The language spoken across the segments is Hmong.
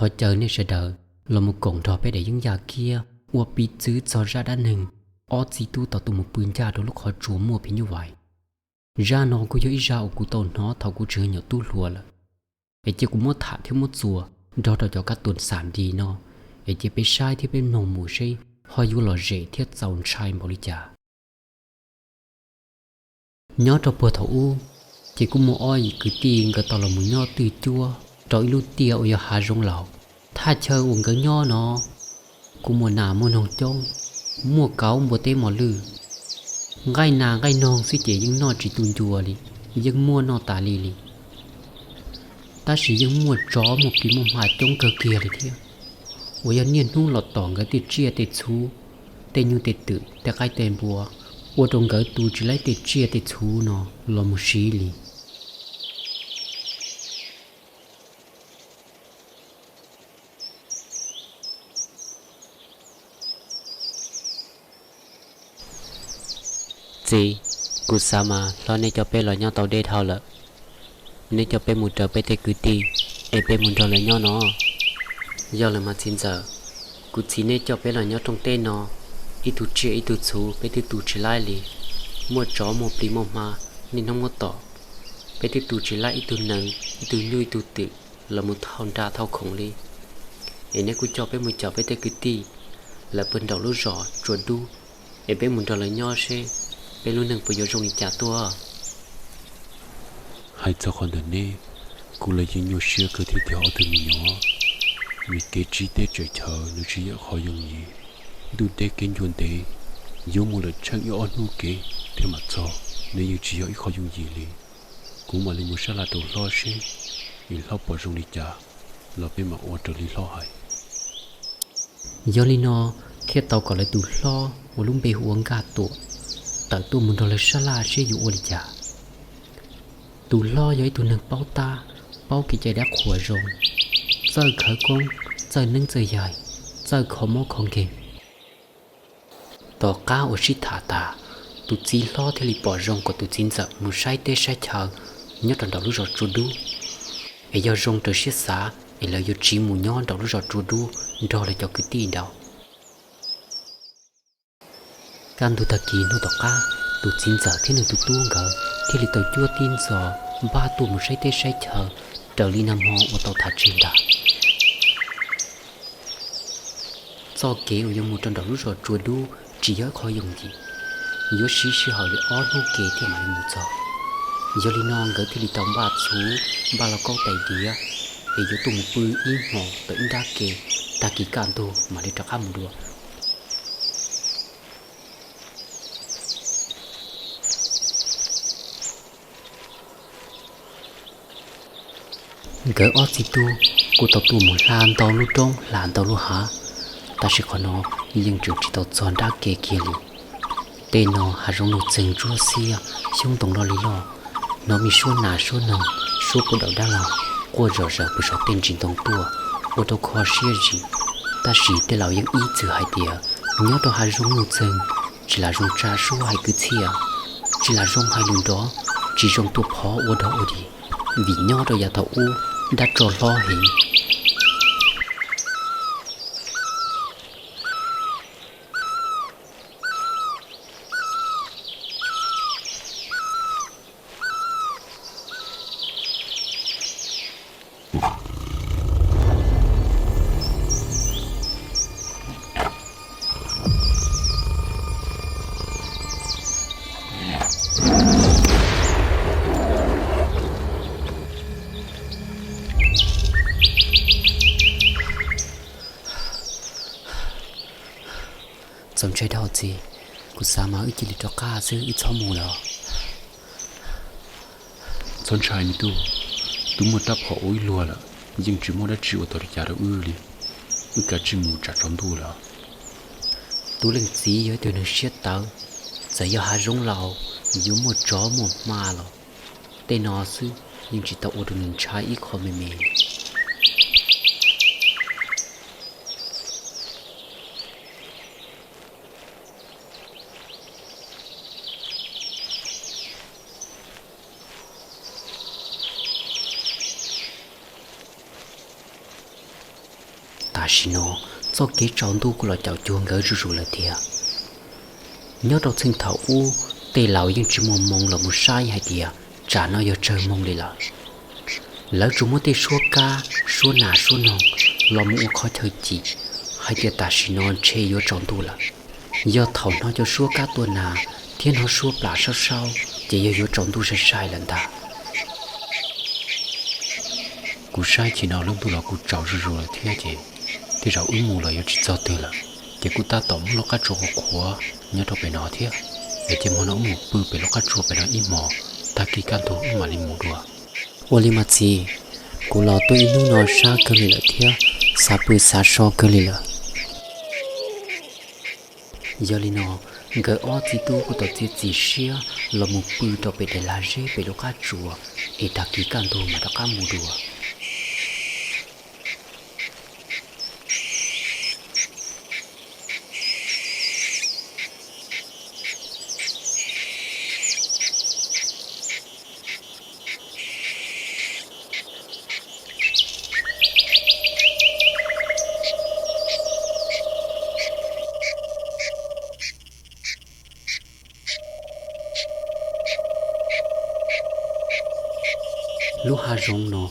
Thov caw nej sawv daws los mus koom nrog peb daim yeeb yaj kiab ua piv txwv txog zaj dab neeg ob txiv tub tau tuaj mus pw ncaj rau lub qhov tsua muaj phim nyuj vais. Zaj no kuj yog ib zaj uas kuv tau hnov thaum kuv tseem yog nyuam tub hluas lawm, es cia kuv muab tham thiab muab txuas nrog rau cov kab tuas xam dis no, es cia peb saib thiab peb mloog mus seb ho yuav lom zem thiab txaus ntshai npaum li cas. Nyob rau puag thaum ub, ces kuj muaj ob yim kwv tij nkawd tau los mus nyob twj cuab rau ib lub tiaj uas yog hav zoov laus. Thaj chaw uas nkawd nyob no kuj muaj nas muaj noog coob, muaj kauv npua teb mos lwj. Nqaij nas nqaij noog xwb ces yeej noj tsis tu ncua li, yeej muaj noj tas li li. Tab sis yeej muaj tsov muaj plis muaj hma coob kawg kiag li thiab, uas yog niaj hnub los tom nkawd tej tsiaj tej txhu, tej nyuj tej twm tej qaib tej npua, ua rau nkawd tu tsis laib tej tsiaj tej txhu no los mus siv li. Txiv, kuv xav mas hlob neb coj peb los nyob tau deb dhau lawm, neb coj peb mus raws peb tej kwv tij, es peb mus nrog lawv nyob no. Yog lawm mas txiv ntxawm, kuv txiv neb coj peb los nyob rooj teb no, ib tug tsiaj ib tug txhu peb twb tu tsis laib li. Muaj tsov muaj plis muaj hma niaj hnub muab tom, peb twb tu tsis laib ib tug nees ib tug nyuj ib tug twm los mus thauj nra thauj khoom li. Es neb kuj coj peb mus caum peb tej kwv tij lawv puag nraum lub zos Tsua Dub, es peb mus nrog lawv nyob seb peb lub neej puas yuav zoo li cas tuaj. Hais txog qhov ntawm neb, kuv los yeej nyuaj siab kawg thiab tiag ob tug me nyuam, vim kev tsib teb tsaws chaw nws tsis yog qhov yooj yim. Ntuj deb kev ncua ntev, yuav mus lawm tsheej ib ob hnub kev thiaj mam txog, nws yeej tsis yog ib qho yooj yim li. Kuv mam li mus sab laj rau hlob seb, es hlob pom zoo li cas los peb mam ua raws li hlob hais. Yog li no thiaj tau kom lawv tus hlob uas lub npe hu ua Nkaj Tuam tawm tuaj mus nrog lawv sab laj seb yuav ua li cas. Tus hlob yog ib tug neeg paub tab, paub kev cai dab qhuas zoo, txawj khawv koob, txawj neeb txawj yaig, txawj kho mob kho nkeeg. Tom qab uas sib tham tas, tus txiv hlob thiaj li pom zoo kom tus txiv ntxawm mus saib teb saib chaw nyob rau nraum lub zos Tsua Dub, es yog zoo raws siab xav es lawv yuav tsiv mus nyob nraum lub zos Tsua Dub nrog lawv cov kwv tij nraud. Kaj ntug tag kis hnub tom qab, tus txiv ntxawm thiab nws tus tub nkawd thiaj li tau cuab tib ntxov npaj tuaj mus saib teb saib chaw raws li nag hmo uas tau tham tseg ntag. Txoj kev uas yuav mus rau nraum lub zos Tsua Dub tsis yog ib qho yooj yim, yuav siv sij hawm li ob hnub kev thiaj mam li mus txog. Yog li no nkawd thiaj li tau npaj txhuv, npaj lauj kaub tais diav, es yuav tuaj mus pw ib hmos tom ib nrab ke, tag kis kaj ntug mam li rov qab mus dua. Nkawd ob txiv tub kuj tau tuaj mus hla ntau lub roob hla ntau lub hav, tab sis qhov no yeej tseem tsis tau txog nrab ke kiag li. Tej no hav zoov nuj txeeg ntsuab xiab, xyoob ntoo loj li loj, hnov me suab nas suab noog, suab puag dawm dab laug quaj zom zaws puag saum tej ntsis ntoo tuaj, ua rau kho siab zim. Tab sis tej laus yeej ib txwm hais tias, nyob rau hav zoov nuj txeeg, tsis lam zoo tsa suab hais kwv txhiaj, tsis lam zoo hais lus nrov, tsis zoo tuaj phov ua dog ua dig, vim nyob rau yav thaum ub dab tsov hlob heev. Txaus ntshai dhau txiv, kuv xav mas wb cia li rov qab xwb, wb txhob mus lawm. Txhob ntshai me tub, twb muaj rab phom ua wb luag lawm, yeej tsis muaj dab tsi ua tau li cas rau wb li. Wb kav tsij mus tsam tsaus ntuj lawm. Tus leej txiv yog ib tug neeg siab tawv, txawm yog hav zoov laus yuav muaj tsov muaj hma los tej no xwb yeej tsis tau ua rau nws ntshai ib qho me me. Tam sim no txoj kev tsaus ntuj kuj los caum cuag nkawd zuj zus lawm thiab. Nyob rau txheej thaum ub, tej laus yeej tsis muaj hmoo los mus saib hais tias tsam no yog tsawg moos li lawm. Lawv tsuas muab tej suab kab, suab nas suab noog los mus ua qhov chaw cim hais tias tam sim no ntshe yuav tsaus ntuj lawm. Yog thaum hnov cov suab kab tua nas thiab hnov suab plam saub saub ces yog yuav tsaus ntuj sai sai lawm ntag. Kuv saib chim no lub ntuj los kuj tsaus zuj zus lawm thiab ces tej zaum wb mus los yuav tsis txog twg lawm. Ces kuv tab tom muab lub qab tsuas qhuav qhuav nyob rau pem no thiab, es cia hmo no wb mus pw pem lub qab tsuas pem no ib hmos, tag kis kaj ntug wb mam li mus dua. Ua li mas txiv, kuv los tuaj ib hnub no sab kawg li lawm thiab xav pw xav so kawg li lawm. Yog li no, nkawd ob txiv tub kuj tau txiav txim siab los mus pw rau pem daim lag zeb pem lub qab tsuas, es tag kis kaj ntug mam rov qab mus dua. Lub hav zoov no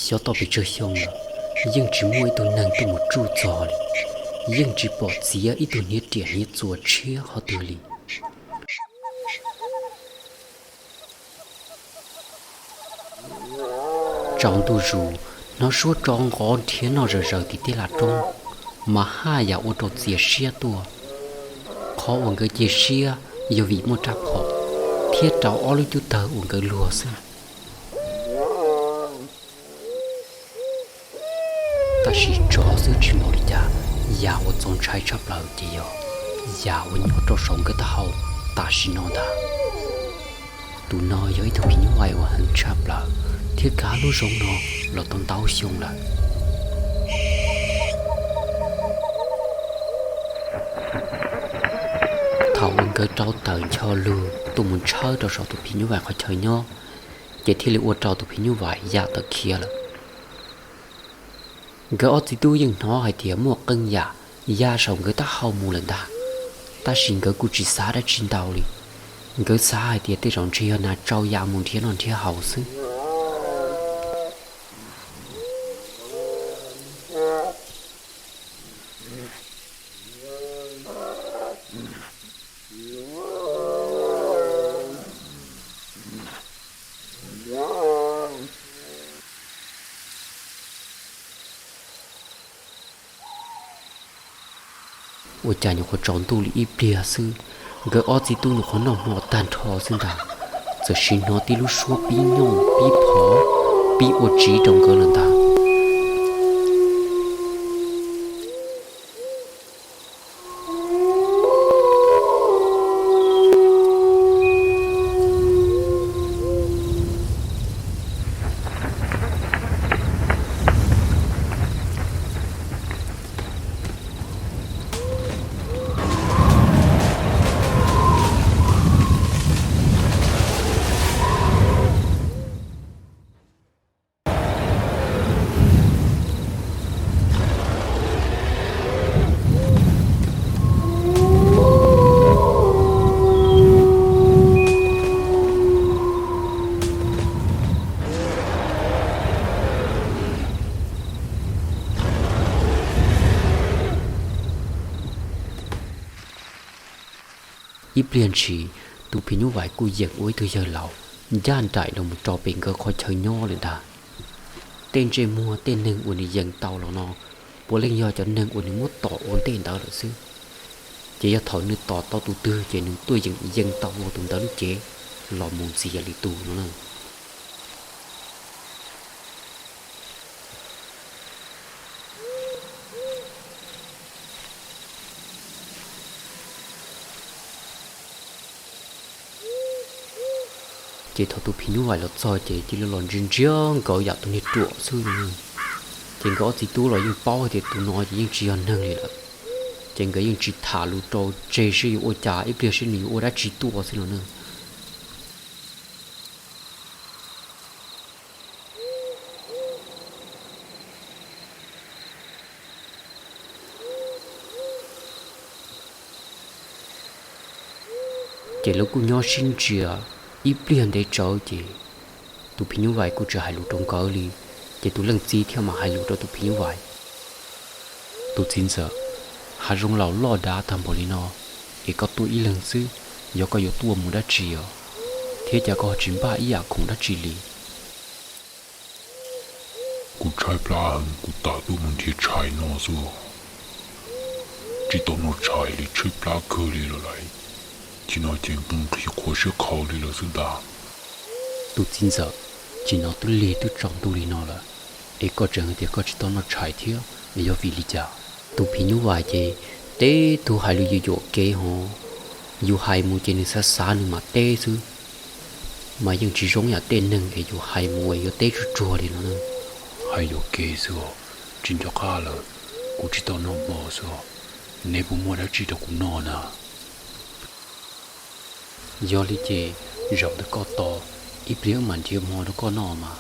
xyov tau pes tsawg xyoo lawm, yeej tsis muaj ib tug neeg tuaj mus tsuj txog li, yeej tsis pom txiav ib tug hniav riam hniav txuas tshiab qhov twg li. Tsaus ntuj zus, hnov suab tsov nqov nrhiav noj zom zaws tim tej laj roob, mas haj yam ua rau txias siab tuaj. Qhov uas nkawd cia siab yog vim muaj rab phom thiab rau ob lub cub tawg uas nkawd luag xwb. Tab sis tsov xwb tsis npaum li cas, yam uas txaus ntshai tshaj plaws ces yog yam uas nyob rau saum nkawd taub hau tam sim no ntag. Tus no yog ib tug phim nyuj vais uas heev tshaj plaws thiab kav lub zoov no los tau ntau xyoo lawm. Thaum uas nkawd rau tawm ncho lug tuaj mus ntshawb rau saum tus phim nyuj vais qhov chaw nyob, ces thiaj li ua rau tus phim nyuj vais ya tawm khiav lawm. Nkawd ob txiv tub yeej hnov hais tias muaj qee yam ya saum nkawd taub hau mus lawm ntag, tab sis nkawd kuj tsis xav dab tsi ntau li. Nkawd xav hais tias tej zaum ntshe yog nas tsau ya mus nrhiav noj nrhiav haus xwb. Ua cas nyuam qhuav tsaus ntuj li ib pliag xwb, nkawd ob txiv tub nyuam qhuav noj hmo tag nrho xwb ntag, txawm sim hnov tib lub suab pib nyooj pib phov, pib ua tsiv rau nkawd lawm ntag. Ib pliag ntshis, tus phim nyuj vais kuj yeem ua ib tug yawg laus ncaj nraim los mus rau pem nkawd qhov chaw nyob lawm ntag. Tej ntsej muag tej neeg uas nws yeem tau los no puav leej yog cov neeg uas nws muab tom ua ntej ntawd lawm xwb. Ces yog thaum nws tom tau tus twg ces nws tuaj yeem yees tau tus ntawd lub cev los mus ntxiv yam li tus no na. Ces thaum tus phim nyuj vais los txog ces cia li los ntsia ntsia nkawd yam tus niag ruam xwb no. Ces nkawd ob txiv tub los yeej paub hais tias tus no ces yeej tsis yog neeg li lawm. Ces nkawd yeej tsis tham lus rau tseg seb yuav ua cas ib pliag seb nws yuav ua dab tsi tuaj xwb no na. Ces lawv kuj nyob sib ntsia ib pliag ntev tsawv ces tus phim nyuj vais kuj tsis hais lus rau nkawd li. Ces tus leej txiv thiaj mam hais lus rau tus phim nyuj vais: Tus txiv ntxawm, hav zoov laus loj dav tag npaum li no, es koj tuaj ib leeg xwb, yog koj yuav tuaj mus dab tsi os? Thiab cas koj tsis npaj ib yam khoom dab tsi li? Kuv tshaib plab heev, kuv tawm tuaj mus nrhiav tshais noj xwb. Tsis tau noj tshais li, tshaib plab kawg li lawm lauj. Nim no ces nqhis qhuav siab khauv li lawm xwb ntag. Tus txiv ntxawm, nim no twb lig twb tsaus ntuj li no lawm, es koj tseem hais tias koj tsis tau noj tshais thiab, es yog vim li cas? Tus phim nyuj vais ces teb tug hais lus yuam yuam kev hos, yus hais mus ces nws xav xav nws mam teb xwb, mas yeej tsis zoo yam tej neeg es yus hais mus es yuav teb tsuag tsuag li no. Hais yuam kev xwb, tsis nco qab lawm, kuv tsis tau noj hmo xwb, neb puas muaj dab tsi rau kuv noj na? Yog li ces zaum ntawm koj tos, ib pliag wb mam nrhiav hmo rau koj noj mas.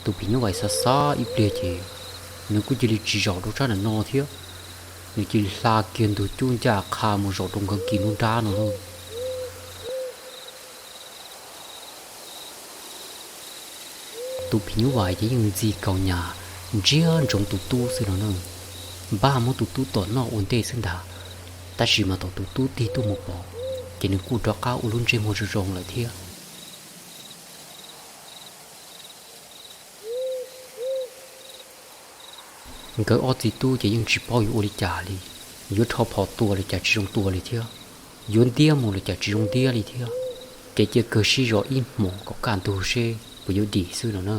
Tus phim nyuj vais xav xav ib pliag ces nws kuj cia li tsis zaum rau sab nram no thiab, nws cia li hla kiag ntug cub ncaj qha mus zaum rau nkawd kis nruab nrab no lauj. Tus phim nyuj vais ces yeej ntxi kaus nyas ntsiag ntsoov tus tub xwb no na, npaj muab tus tub tom noj ua ntej xwb ntag. Tab sis mas thaum tus tub tig tuaj mus pom, ces nws kuj rov qab ua lub ntsej muag zoo zoo lawm thiab. Nkawd ob txiv tub ces yeej tsis paub yuav ua li cas li, yuav rho phom tua los cas tsis zoo tua li thiab, yuav ntiab mus los cas tsis zoo ntiab li thiab. Ces cia kawg sib zov ib hmos kom kaj ntug seb puas yuav dim xwb no na.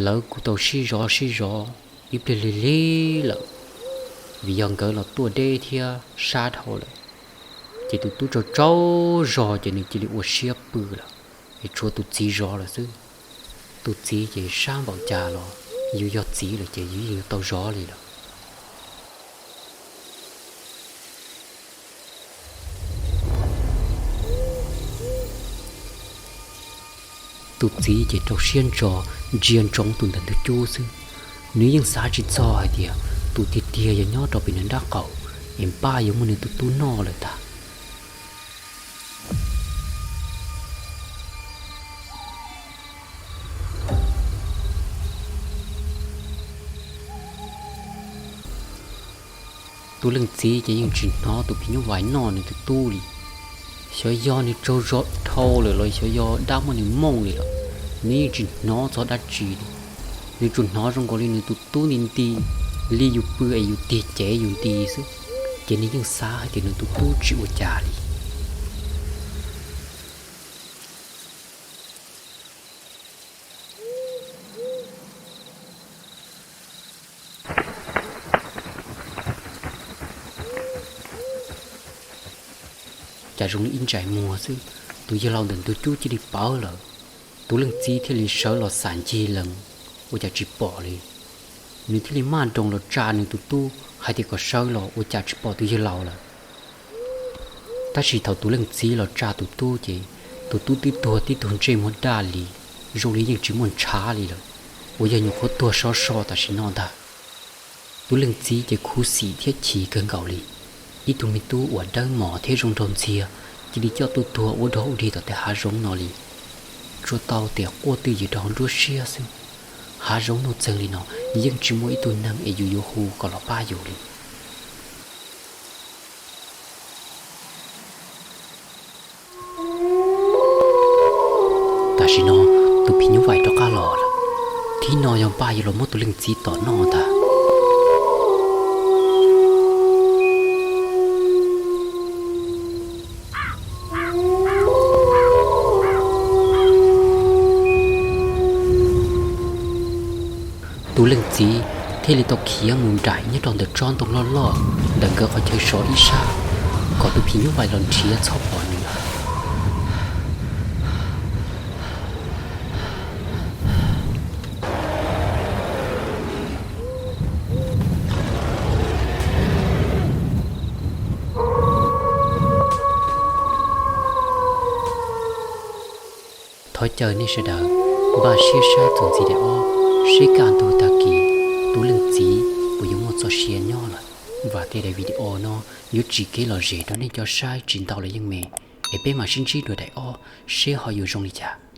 Lawv kuj tau sib zov sib zov ib pliag lig lig lawm, vim yog nkawd los tuaj deb thiab sab dhau lawm. Ces tus tub tsaug tsaug zog ces nws cia li ua siab pw lawm, es tshuav tus txiv zov lawm xwb. Tus txiv ces sab npaum cas los yus yog txiv lawm ces yus yeej yuav tau zov li lawm. Tus txiv ces rau siab ntso ntsia ntsoov tus ntawm ntug cub xwb. Nws yeej xav tsis txog hais tias tus tiag tiag yog nyob rau pem nws nrab qaum, es npaj yuav muab nws tus tub noj lawm ntag. Tus leej txiv ces yeej tsis hnov tus phim nyuj vais noj nws tus tub li. Xyov yog nws tsaug zog dhau lawm los xyov yog dab muab nws mooj li lawm, nws yeej tsis hnov txog dab tsi li. Nws tsuas hnov zoo nkaus li nws tus tub nti nti li yus pw es yus tig cev yus nti xwb, ces nws yeej xav hais tias nws tus tub tsis ua cas li. Cas zoo li ib ntsais muag xwb, tus yawg laus ntawm ntug cub cia li pawv lawm. Tus leej txiv thiaj li sawv los xam ncig lees, ua cas tsis pom li. Nws thiaj li maj nroos los tsa nws tus tub hais tias kom sawv los ua cas tsis pom tus yawg laus lawm. Tab sis thaum tus leej txiv los tsa tus tub ces tus tub twb tuag tib tug ntsej muag daj li, zoo li yeej tsis muaj ntshav li lawm, uas yog nyuam qhuav tuag sov so tam sim no ntag. Tus leej txiv ces khuv xim thiab chim kawg nkaus li. Ib tug me tub uas dawb mos thiab zoo nraug ntxiag cia li coj tuaj tuag ua dog ua dig tom tej hav zoov no li. Tsuas tau tias quaj twj ywm rau hauv nruab siab xwb. Hav zoov nuj txeeg li no, yeej tsis muaj ib tug neeg es yus yuav hu kom los pab yus li. Tam sim no tus phim nyuj vais rov qab los lawm, thib no yog npaj yuav los muab tus leej txiv tom noj ntag. Tus leej txiv thiaj li tau khiav mus nraim nyob rau ntawm tsob ntoo loj loj ntawm nkawd qhov chaw so ib sab, kom tus phim nyuj vais los nrhiav txhob pom nws lawm. Thov caw nej sawv daws Npaj siab saib txuas ntxiv daim ob, seb kaj ntug tag kis tus leej txiv puas yuav muaj txoj sia nyob lawm. Vam tias daim video no yuav tsis kev lom zem rau nej cov saib tsis ntau los yeej me, es peb mam sib ntsib dua daim ob seb ho yuav zoo li cas.